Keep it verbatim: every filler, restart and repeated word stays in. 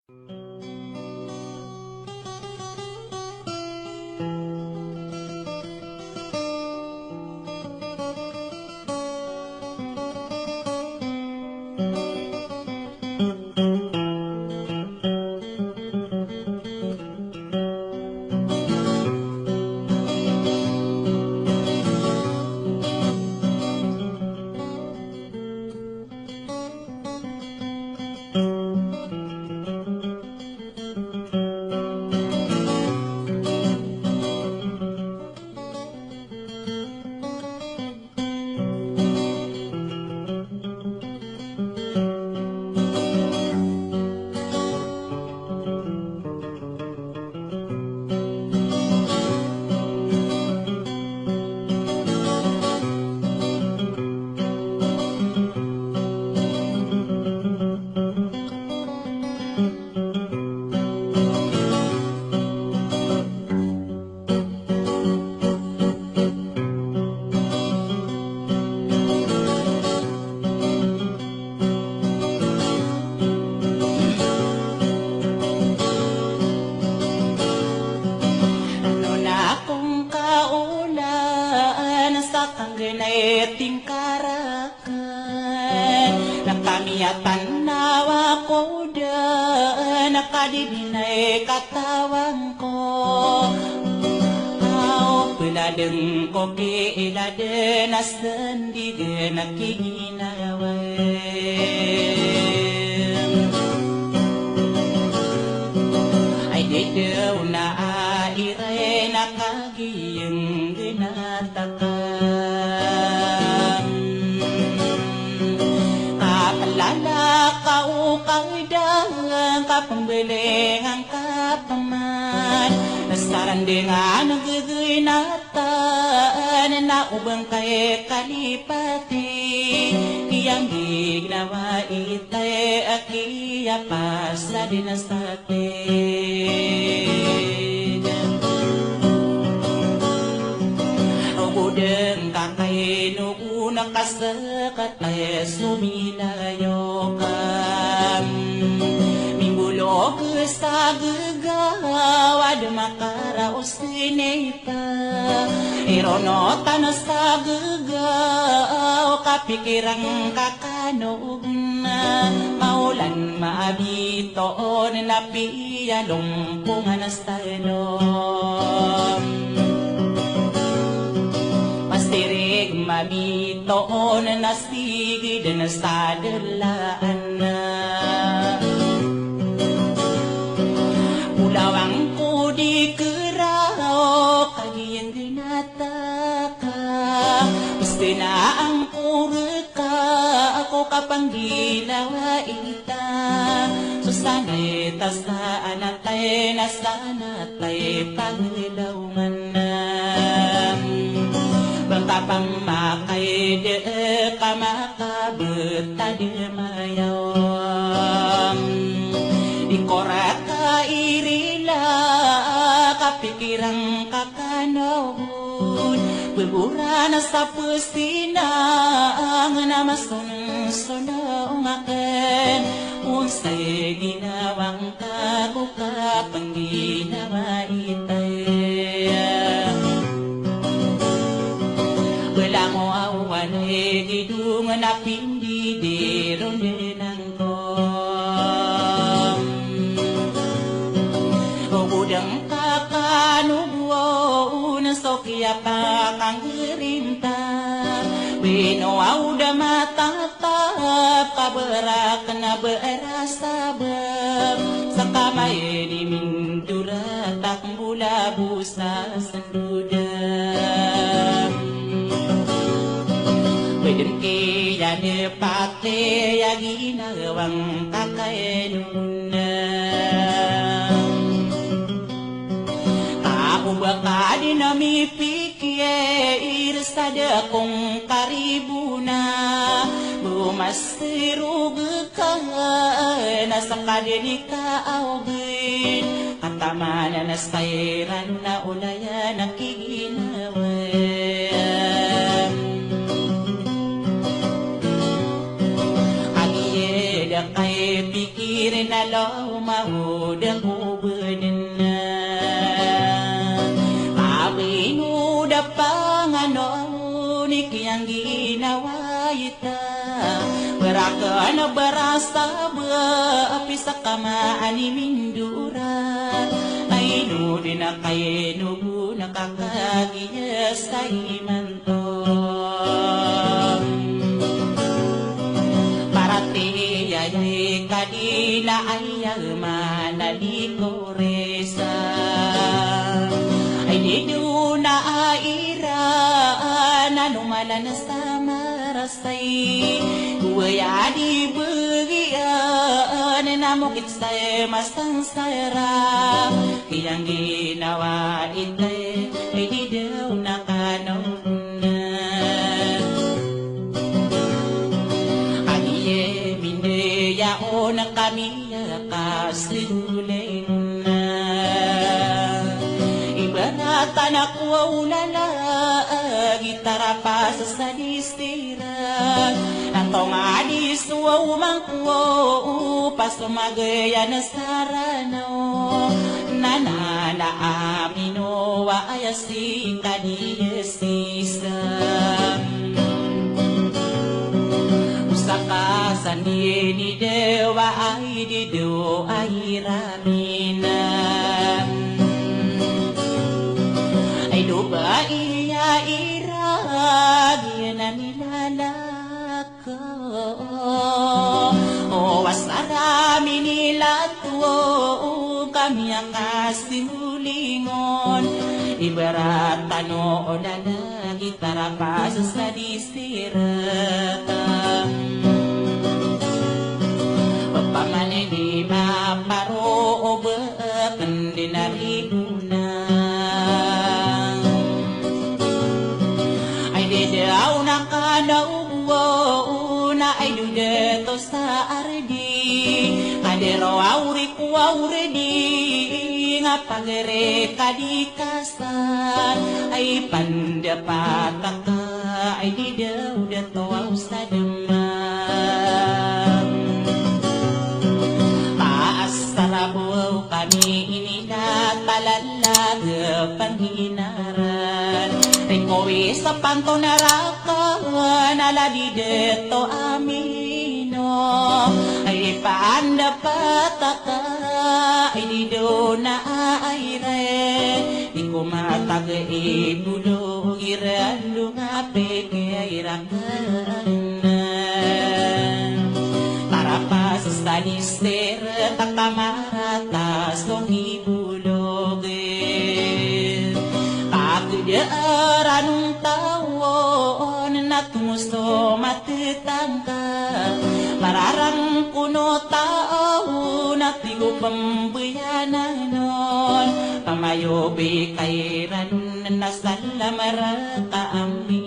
Ano na kon kaolaan sa kanggenay tingkara na kamiyatan na wako da na kadidinay katawan ko. Aw, peladeng ko ki iladen a sendigen a kiginawa. Ay, di daw na a iray na ka giyanggenat a ka. Kaplalakaw ka da, kapembelengan ka peman. Sarandengan gegenatan, na o bengkay kalipati. Kiyanggi ginawa itay a kiyapasad na sa Ogodeng ka kay nogon a kasekat ay sumilayo ka. Mimbolog sa gegaw a di makaraos inay ka. Ironotan sa gegaw kapikiran ka kano na maolan mabitoon na piyalompongan sa lom. Pastirig mabitoon na sigid na sa delaan na. Ulawang ko di keraw kagiyang ginataka. Pasti na angko reka ako kapangginawa ita. So sanay ta sa anatay na sanatay pangnilaw manam. Bangka pang makaide ka makabetad mayaw. Di ko reka irila kapikiran ka kano. Beburan sa pesti na angena masonsonong aken. Onsay ginawang ka ko kapangginawa itay. Belango awan e gidong na pindidi rondenan. Ogodeng ka kano bo na so kiyapakanggirinta. Bino aw da matatap kaberak na berasabek. Sakamay di mindoratak mbolabosa sendoda. Peden kiya de pati ya ginawang ka kay nona. Ka o ba ka di na mipikir sa da kong karibona. Bo mas sirog ka na sa kadini ka awgin. Katamanan a sa iran na olayan a kiginawa. Agiya da kay pikir Rin a lomawd ko bdn. Amin o da pangano ni kiyangginawa ita. Brakn a brasa ba a pisa kamaan i mindora. Ay no di na kaino bo na kakagiya sa iman. Paratiyaya di ka di na aya manalikorisa. Ay di do na a iran a nomalan sa marasay. Kowaya di bgiyan na mokit sa masansara. Kiyangginawa ita, ay di daw na kano na. Kami e mindayaon kami a kaslolay na. Ibarat anak ko a olala, a gitar a pasas a disti. Antonga di so oman ko, o pasomagayan sa Ranaw. Nanana amino wa aya si kadi sisa. Osaka sandi ni dewa ay di do ay ramina. Ay do ba iya ira, di na milalak. O wasara minilato kami a kasimolingon, ibarat tano o dana gitar a pasas a disirata. Opama na di maparo o ba Kndinari dona. Ay di daw na kadaw na ay do dato sa ardi. Kadero awri ko awri di nga pagari kadi kasan. Ay pandapat ka ay di daw dato aw sa demam. Paasar a bo kami ini na talalag a panginaran. Rikowi sa panto na rakan a ladi dato amino. Ay pandapat ka ay di do na ay ren. Di ko matag i bolog iran do nga peke iran. Tarapas sa lister, takamaratas o kibolog. Pagdaaran o tawon na tomo so matetangka. Mararang kono tawon na tigo pembeyanan on. Pamayobi kairan on na salam raka ami.